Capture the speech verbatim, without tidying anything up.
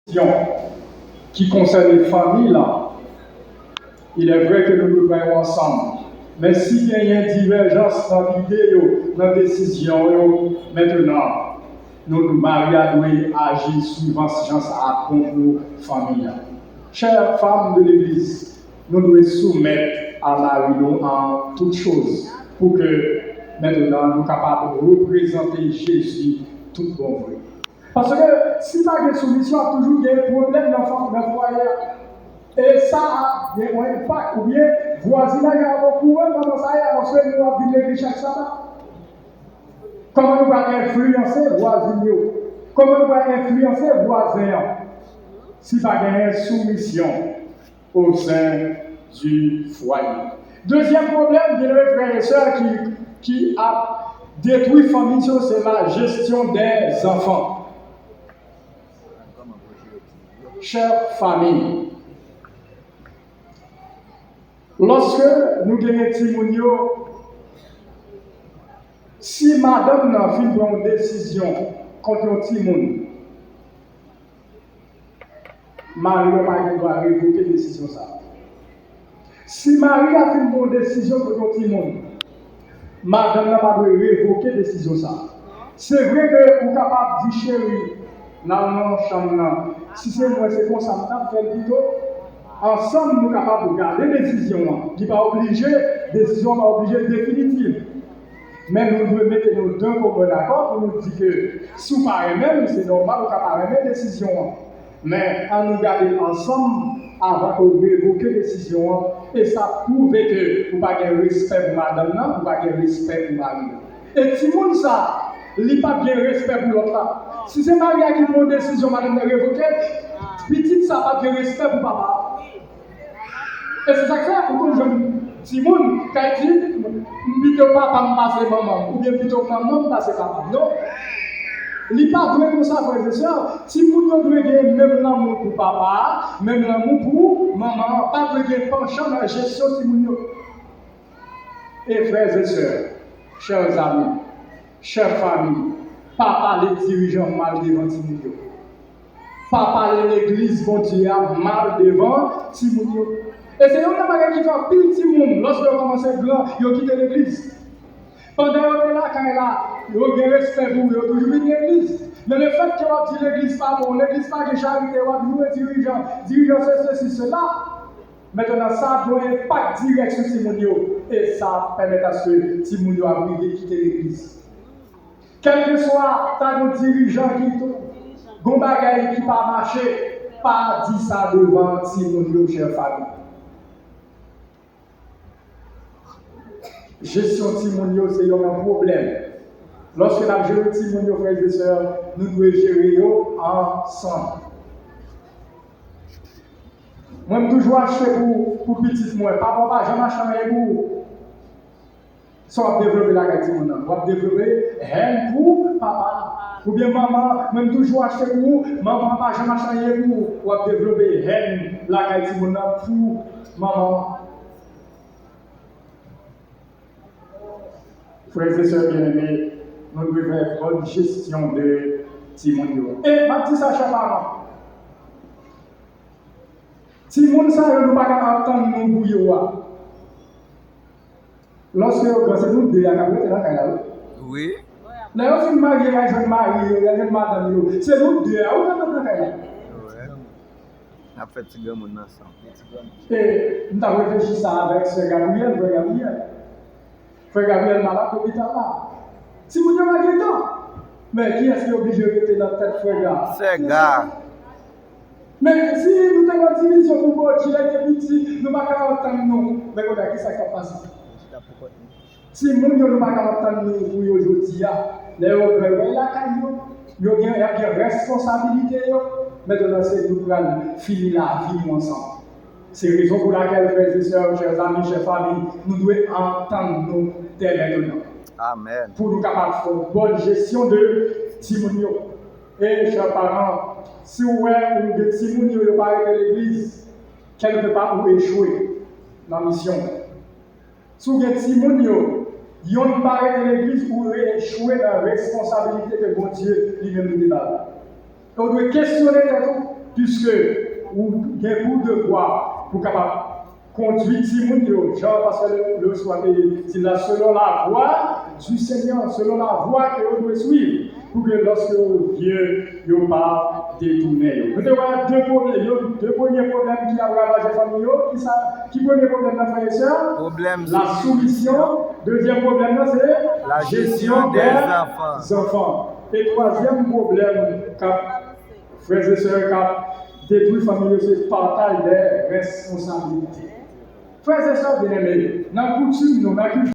kesyon ki konsène fanmi lan, il est vrai que nou dwe pran yo ansanm. Men si genyen divèjans nan lide yo, nan desizyon yo, mentenan, nou, mari a dwe aji swivan jan sa ap bon pou fanmi an. Chè fanm de legliz, nou dwe soumèt a mari nou an tout choz pou ke mentenan nou kapab reprezante Jezi tout bon vre. Paske si pa gen soumisyon, ap toujou gen pwoblèm nan fwa-, nan fwaye a. E sa ap gen yon enpak, oubyen vwazinaj la ap okouran kòman sa ye, alòske nou ap vin legliz chak saba. Kòman nou pral enfliyanse vwazin yo? Kòman nou pral enfliyanse vwazen an? Si pa genyen soumisyon au sein du foyer. Dezyèm pwoblèm, byeneme frè e sè, ki, ki ap detwi fanmi yo, se la gestion des enfants. Chè fanmi, lòske nou genyen timoun yo, si madanm nan fin pran yon desizyon kont yon timoun, mari an pa gen dwa revoke desizyon sa a. Si mari a fin pran yon desizyon kont yon timoun, madanm nan pa dwe revoke desizyon sa a. Se vre ke ou kapab di, cheri, n al nan yon chanm nan. Si se mwen, se konsa m t ap fè l pito. Ansanm, nou kapab gade desizyon an. Li pa oblije, desizyon an pa oblije definitif. Men nou dwe mete nou de komin dakò pou nou di ke si w pa renmen l, se nòmal ou ka pa renmen desizyon an. Men, ann nou gade ansanm avan ke w revoke desizyon an, e sa pwouve ke ou pa gen respè pou madanm nan, ou pa gen respè pou mari an. E timoun sa, li p ap gen respè pou lòt la. Si se mari a ki pran yon desizyon, madanm nan revoke l, pitit sa p ap gen respè pou papa a. E se sa k fè ou konn jwenn timoun k ap di, "M pito papa m pase manman m," oubyen, "M pito manman m pase papa m." Non. Li pa dwe konsa, frè e sè. Timoun yo dwe gen menm lanmou pou papa a, menm lanmou pou manman an. Pa dwe gen panchan nan jesyon timoun yo. E frè e sè, chè zanmi, chè fanmi, pa pale dirijan mal devan timoun yo. Pa pale legliz Bondye a mal devan timoun yo. E se youn nan bagay ki fè anpil timoun, lòske yo kòmanse gran, yo kite legliz. Pandan yo te lakay la, yo gen respè pou ou, yo toujou vin legliz. Men lefètke w ap di legliz pa bon, legliz pa gen charite, w ap joure dirijan, dirijan se sesi, sela. Mentnan, sa ap gen yon enpak dirèk sou timoun yo, e sa ap pèmèt aske timoun yo ap rive kite legliz. Kèlkeswa ta gen yon dirijan ki tou, gen yon bagay ki pa mache, pa di sa devan timoun yo, chè fanmi. Jesyon timoun yo se youn nan pwoblèm. Lòske n ap jere timoun yo, frè e sè, nou dwe jere yo ansanm. Mwen, m toujou achte pou, pou pitit mwen. Papa w pa janm achte anyen pou ou. Sa w ap devlope lakay timoun nan? W ap devlope hèn pou papa. Oubyen manman, mwen, m toujou achte pou ou. Manman w pa janm achte anyen pou ou. W ap devlope hèn lakay timoun nan pou manman w. Frè e sè byeneme, nou dwe fè bòn jesyon de timoun yo. E m ap di sa, chè paran, timoun sa yo, nou pa ka antann nou pou yo a. Lòske yo gran, se nou de a k ap rete nan kay la, wi. Wi. Lè yo fin marye, y al jwenn mari yo, y al jwenn madanm yo, se nou de a, wi, k ap rete nan kay la. Wi. N ap fè ti granmoun nan san. E m t ap reflechi sa avèk sè Gabriel, frè Gabriel. Frè Gabriel malad lopital la. Timoun yo pa gen tan. Men kiyès ki oblije rete nan tèt frè Ga? Sè Ga. Men si nou te nan divizyon pou Bondye, lè n te piti, nou pa ka antann nou. Men kounye a, kisa k ap pase? Timoun yo, nou pa ka antann nou pou yo jodi a. Lè yo gran, yo bay lakay yo. Yo gen, y ap gen responsabilite yo. Mentnan, se nou k pral fini lavi nou ansanm. Se rezon pou lakèl, frè e sè, chè zanmi, chè fanmi, nou dwe antann nou dè mentnan. Amèn. Pou nou kapab fè yon bòn jesyon de timoun yo. E, chè paran, si w wè ou gen timoun yo, yo pa rete legliz, kèlkepa ou echwe nan misyon w. Si w gen timoun yo, yonn pa rete legliz, ou echwe nan responsabilite ke Bondye li menm li te ba ou. E w dwe kesyone tèt ou, Piske ou gen pou devwa pou kapab kondui timoun yo, jan pastè Leoswa te di la, selon la voie du Seigneur, selon la voie ke yo dwe swiv, pou ke lòske yo vye, yo pa detounen yo. Nou te wè de pwoblèm, yo, de premye pwoblèm ki ap ravaje fanmi yo, ki sa, ki premye pwoblèm nan, frè e sè? Pwoblèm La soumisyon. Dezyèm pwoblèm nan se La jesyon gestion dè des enfants. zanfan. E twazyèm pwoblèm k ap, frè e sè, k ap detwi fanmi yo se pataj dè responsabilite. Frè e sè byeneme, nan koutim nou, nan kilti